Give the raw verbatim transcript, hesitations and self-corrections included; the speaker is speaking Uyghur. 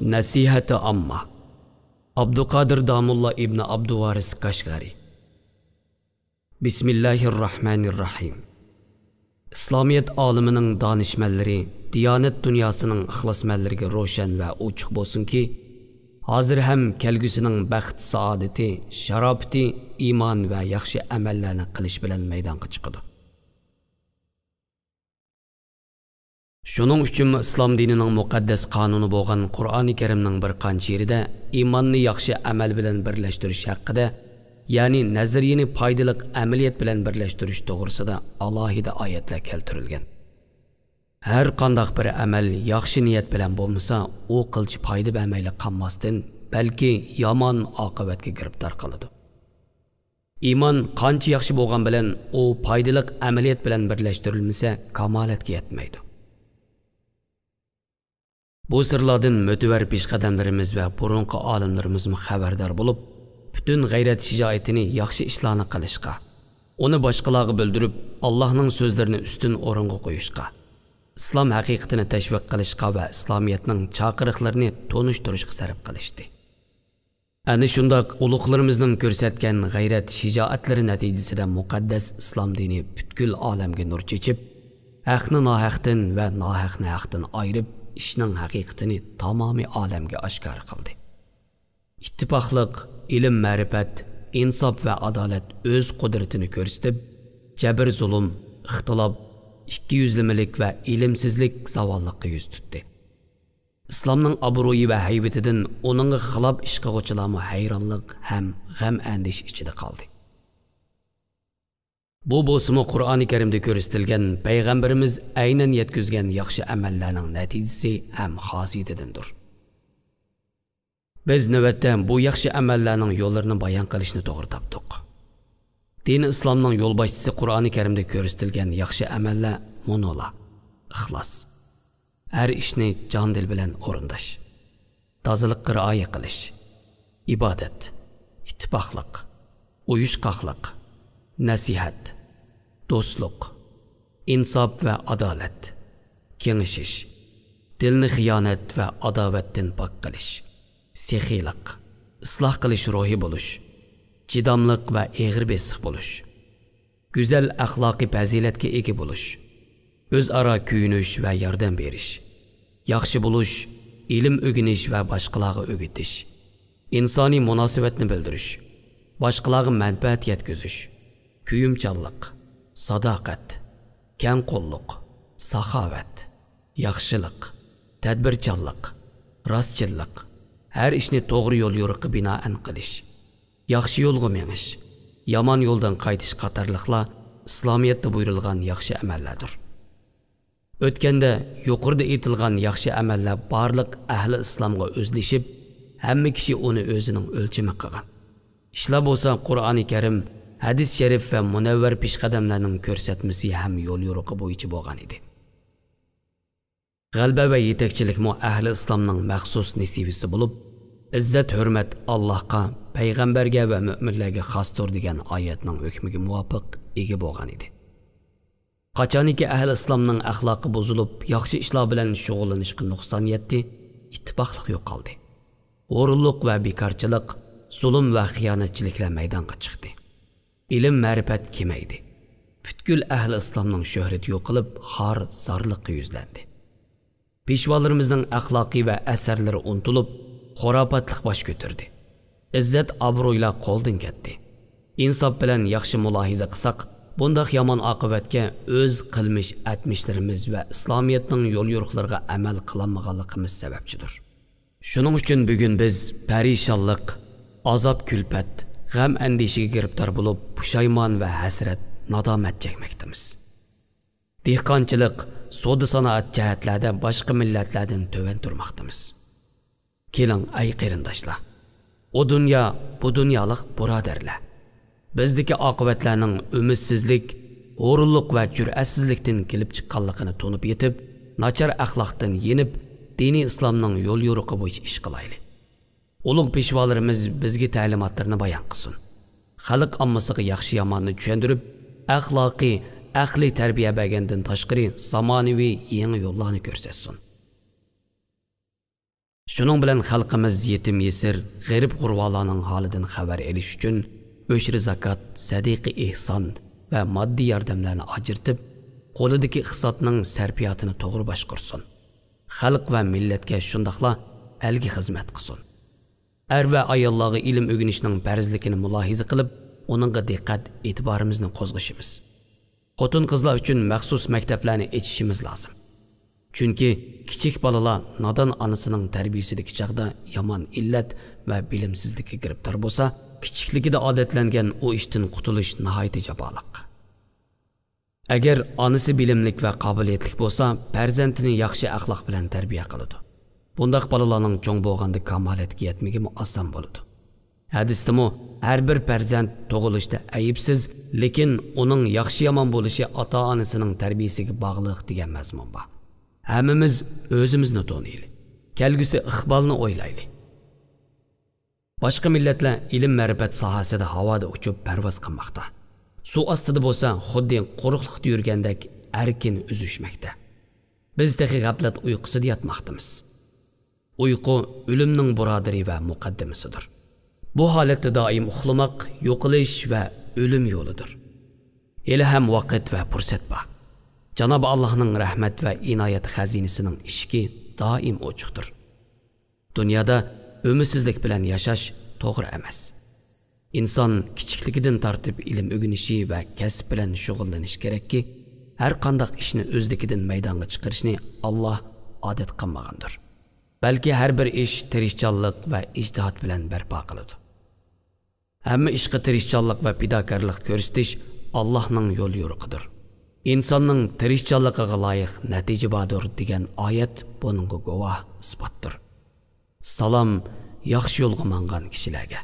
نەسىھەتى ئامما. ئابدۇقادىر داموللا ئىبنى ئابدۇۋارىس كاشغەرى. بىسمىللاھىررەھمانىررەھىم. ئىسلامىيەت ئالىمىنىڭ دانىشمەنلىرى، دىيانەت دۇنياسىنىڭ ئىخلاسمەنلىرىگە روشەن ۋە ئوچۇق بولسۇنكى، ھازىر ھەم كەلگۈسىنىڭ بەخت-سائادىتى، شاراپىتى ئىمان ۋە ياخشى ئەمەللەرنى قىلىش بىلەن مەيدانغا چىقىدۇ. شۇنىڭ ئۈچۈنمۇ ئىسلام دىنىنىڭ مۇقەددەس قانۇنى بولغان قۇرئانى كەرىمنىڭ بىر قانچە يېرىدە ئىماننى ياخشى ئەمەل بىلەن بىرلەشتۈرۈش ھەققىدە، يەنى نەزەرىيىنى پايدىلىق ئەمەلىيەت بىلەن بىرلەشتۈرۈش توغرىسىدا ئالاھىدە ئايەتلەر كەلتۈرۈلگەن. ھەر قانداق بىر ئەمەل ياخشى نىيەت بىلەن بولمىسا، ئۇ قىلچە پايدا بەرمەيلا قالماستىن، بەلكى يامان ئاقىۋەتكە گىرىپتار قىلىدۇ. ئىمان قانچە ياخشى بولغان بىلەن، ئۇ پايدىلىق ئەمەلىيەت بىلەن بىرلەشتۈرۈلمىسە، كامالەتكە يەتمەيدۇ. بۇ سىرلاردىن مۆتىۋەر پېشقەدەملىرىمىز ۋە بۇرۇنقى ئالىملىرىمىزمۇ خەۋەردار بولۇپ، پۈتۈن غەيرەت-شىجائىتىنى ياخشى ئىشلارنى قىلىشقا، ئۇنى باشقىلارغا بىلدۈرۈپ، ئاللاھنىڭ سۆزلىرىنى ئۈستۈن ئورۇنغا قويۇشقا، ئىسلام ھەقىقىتىنى تەشۋىق قىلىشقا ۋە ئىسلامىيەتنىڭ چاقىرىقلىرىنى تونۇشتۇرۇشقا سەرپ قىلىشتى. ئەنە شۇنداق ئۇلۇغلىرىمىزنىڭ كۆرسەتكەن غەيرەت-شىجائەتلىرى نەتىجىسىدە مۇقەددەس ئىسلام دىنى پۈتكۈل ئالەمگە نۇر چېچىپ، ھەقنى ناھەقتىن ۋە ناھەقنى ھەقتىن ئايرىپ، ئىشنىڭ ھەقىقىتىنى تامامىي ئالەمگە ئاشكارا قىلدى. ئىتتىپاقلىق، ئىلىم-مەرىپەت، ئىنساپ ۋە ئادالەت ئۆز قۇدرىتىنى كۆرسىتىپ، جەبىر-زۇلۇم، ئىختىلاپ، ئىككىيۈزلىمىلىك ۋە ئىلىمسىزلىك زاۋاللىققا يۈز تۇتتى. ئىسلامنىڭ ئابرۇيى ۋە ھەيۋىتىدىن ئۇنىڭغا خىلاپ ئىش قىلغۇچىلارمۇ ھەيرانلىق ھەم غەم-ئەندىشە ئىچىدە قالدى. بۇ بولسىمۇ قۇرئانى كەرىمدە كۆرسىتىلگەن پەيغەمبىرىمىز ئەينەن يەتكۈزگەن ياخشى ئەمەللەرنىڭ نەتىجىسى ھەم خاسىيىتىدىندۇر. بىز نۆۋەتتە بۇ ياخشى ئەمەللەرنىڭ يوللىرىنى بايان قىلىشنى توغرا تاپتۇق. دىنى ئىسلامنىڭ يولباشچىسى قۇرئانى كەرىمدە كۆرسىتىلگەن ياخشى ئەمەللەر مۇنۇلار: ئىخلاس، ھەر ئىشنى جان-دىل بىلەن ئورۇنداش، تازىلىققا رىئايە قىلىش، ئىبادەت، ئىتتىپاقلىق، ئۇيۇشقاقلىق، نەسىھەت، دوستلۇق، ئىنساپ ۋە ئادالەت، كېڭىشىش، دىلنى خىيانەت ۋە ئاداۋەتتىن پاك قىلىش، سېخىيلىق، ئىسلاھ قىلىش روھى بولۇش، چىداملىق ۋە ئېغىر بېسىق بولۇش، گۈزەل ئەخلاقىي پەزىلەتكە ئىگە بولۇش، ئۆزئارا كۆيۈنۈش ۋە ياردەم بېرىش، ياخشى بولۇش، ئىلىم ئۆگىنىش ۋە باشقىلارغا ئۆگىتىش، ئىنسانىي مۇناسىۋەتنى بىلدۈرۈش، باشقىلارغا مەنپەئەت يەتكۈزۈش، كۆيۈمچانلىق، ساداقەت، كەڭ قوللۇق، ساخاۋەت، ياخشىلىق، تەدبىرچانلىق، راستچىللىق، ھەر ئىشنى توغرا يول يورۇققا بىنائەن قىلىش، ياخشى يولغا مېڭىش، يامان يولدىن قايتىش قاتارلىقلار ئىسلامىيەتتە بۇيرۇلغان ياخشى ئەمەللەردۇر. ئۆتكەندە يۇقىرىدا ئېيتىلغان ياخشى ئەمەللەر بارلىق ئەھلى ئىسلامغا ئۆزلىشىپ، ھەممە كىشى ئۇنى ئۆزىنىڭ ئۆلچىمى قىلغان. ئىشلار بولسا قۇرئانى كەرىم، ھەدىس شەرىپ ۋە مۇنەۋۋەر پېشقەدەملەرنىڭ كۆرسەتمىسى ھەم يول يورۇقى بويىچە بولغان ئىدى. غەلىبە ۋە يېتەكچىلىكمۇ ئەھلى ئىسلامنىڭ مەخسۇس نېسىۋىسى بولۇپ، ئىززەت-ھۆرمەت ئاللاھقا، پەيغەمبەرگە ۋە مۆمىنلەرگە خاستۇر دېگەن ئايەتنىڭ ھۆكمىگە مۇۋاپىق ئىگە بولغان ئىدى. قاچانكى ئەھلى ئىسلامنىڭ ئەخلاقى بۇزۇلۇپ، ياخشى ئىشلار بىلەن شۇغۇللىنىشقا نۇقسان يەتتى، ئىتتىپاقلىق يوقالدى. ھورۇنلۇق ۋە بىكارچىلىق، زۇلۇم ۋە خىيانەتچىلىكلەر مەيدانغا چىقتى. ئىلىم-مەرىپەت كېمەيدى. پۈتكۈل ئەھلى ئىسلامنىڭ شۆھرىتى يوقىلىپ، خار-زارلىققا يۈزلەندى. پېشۋالىرىمىزنىڭ ئەخلاقى ۋە ئەسەرلىرى ئۇنتۇلۇپ، خۇراپاتلىق باش كۆتۈردى. ئىززەت-ئابرۇيلار قولدىن كەتتى. ئىنساپ بىلەن ياخشى مۇلاھىزە قىلساق، بۇنداق يامان ئاقىۋەتكە ئۆز قىلمىش-ئەتمىشلىرىمىز ۋە ئىسلامىيەتنىڭ يوليورۇقلىرىغا ئەمەل قىلالمىغانلىقىمىز سەۋەبچىدۇر. شۇنىڭ ئۈچۈن بۈگۈن بىز پەرىشانلىق، ئازاب-كۈلپەت، غەم-ئەندىشىگە گىرىپتار بولۇپ، پۇشايمان ۋە ھەسرەت، نادامەت چەكمەكتىمىز. دېھقانچىلىق، سودا-سانائەت جەھەتلەردە باشقا مىللەتلەردىن تۆۋەن تۇرماقتىمىز. كېلىڭ، ئەي قېرىنداشلار! ئۇ دۇنيا، بۇ دۇنيالىق بۇرادەرلەر! بىزدىكى ئاقىۋەتلەرنىڭ ئۈمىدسىزلىك، ھۇرۇنلۇق ۋە جۈرئەتسىزلىكتىن كېلىپ چىققانلىقىنى تونۇپ يېتىپ، ناچار ئەخلاقتىن يېنىپ، دىنىي ئىسلامنىڭ يول-يورۇقى بويىچە ئىش قىلايلى. ئۇلۇغ پېشۋالىرىمىز بىزگە تەلىماتلىرىنى بايان قىلسۇن. خەلق ئاممىسىغا ياخشى-ياماننى چۈشەندۈرۈپ، ئەخلاقىي، ئەقلىي تەربىيە بەرگەندىن تاشقىرى، زامانىۋى يېڭى يوللارنى كۆرسەتسۇن. شۇنىڭ بىلەن خەلقىمىز يېتىم-يېسىر، غېرىب-غۇربالارنىڭ ھالىدىن خەۋەر ئېلىش ئۈچۈن ئۆشرە زاكات، سەدىقە-ئېھسان ۋە ماددىي ياردەملەرنى ئاجرىتىپ، قولىدىكى ئىقتىسادنىڭ سەرپىياتىنى توغرا باشقۇرسۇن. خەلق ۋە مىللەتكە، شۇنداقلا ئەلگە خىزمەت قىلسۇن. ئەر ۋە ئاياللارغا ئىلىم ئۆگىنىشنىڭ پەرزلىكىنى مۇلاھىزە قىلىپ، ئۇنىڭغا دىققەت ئېتىبارىمىزنى قوزغىشىمىز. خوتۇن-قىزلار ئۈچۈن مەخسۇس مەكتەپلەرنى ئېچىشىمىز لازىم. چۈنكى كىچىك بالىلار نادان ئانىسىنىڭ تەربىيىسىدىكى چاغدا يامان ئىللەت ۋە بىلىمسىزلىككە گىرىپتار بولسا، كىچىكلىكىدە ئادەتلەنگەن ئۇ ئىشتىن قۇتۇلۇش ناھايىتى جاپالىق. ئەگەر ئانىسى بىلىملىك ۋە قابىلىيەتلىك بولسا، پەرزەنتىنى ياخشى ئەخلاق بىلەن تەربىيە قىلىدۇ. بۇنداق بالىلارنىڭ چوڭ بولغاندا كامالەتكە يەتمىكىمۇ ئاسان بولىدۇ. ھەدىستىمۇ، ھەر بىر پەرزەنت تۇغۇلۇشتا ئەيىبسىز، لېكىن ئۇنىڭ ياخشى-يامان بولۇشى ئاتا-ئانىسىنىڭ تەربىيىسىگە باغلىق، دېگەن مەزمۇن بار. ھەممىمىز ئۆزىمىزنى تونۇيلى. كەلگۈسى ئىقبالنى ئويلايلى. باشقا مىللەتلەر ئىلىم-مەرىپەت ساھەسىدە ھاۋادا ئۇچۇپ پەرۋاز قىلماقتا. سۇ ئاستىدا بولسا خۇددى قۇرۇقلۇقتا يۈرگەندەك ئەركىن ئۈزۈشمەكتە. بىز تېخى غەپلەت ئۇيقۇسىدا ياتماقتىمىز. ئۇيقۇ ئۆلۈمنىڭ بۇرادىرى ۋە مۇقەددىمىسىدۇر. بۇ ھالەتتە دائىم ئۇخلىماق يوقىلىش ۋە ئۆلۈم يولىدۇر. ھېلىھەم ۋاقىت ۋە پۇرسەت بار. جانابى ئاللاھنىڭ رەھمەت ۋە ئىنايەت خەزىنىسىنىڭ ئىشىكى دائىم ئوچۇقتۇر. دۇنيادا ئۈمىدسىزلىك بىلەن ياشاش توغرا ئەمەس. ئىنسان كىچىكلىكىدىن تارتىپ ئىلىم ئۆگىنىشى ۋە كەسىپ بىلەن شۇغۇللىنىشى كېرەككى، ھەر قانداق ئىشنى ئۆزلۈكىدىن مەيدانغا چىقىرىشنى ئاللاھ ئادەت قىلمىغاندۇر. بەلكى ھەر بىر ئىش تىرىشچانلىق ۋە ئىجتىھات بىلەن بەرپا قىلىدۇ. ھەممە ئىشقا تىرىشچانلىق ۋە پىداكارلىق كۆرسىتىش ئاللاھنىڭ يول يورۇقىدۇر. ئىنساننىڭ تىرىشچانلىقىغا لايىق نەتىجە باردۇر، دېگەن ئايەت بۇنىڭغا گۇۋاھ، ئىسپاتتۇر. سالام ياخشى يولغا ماڭغان كىشىلەرگە.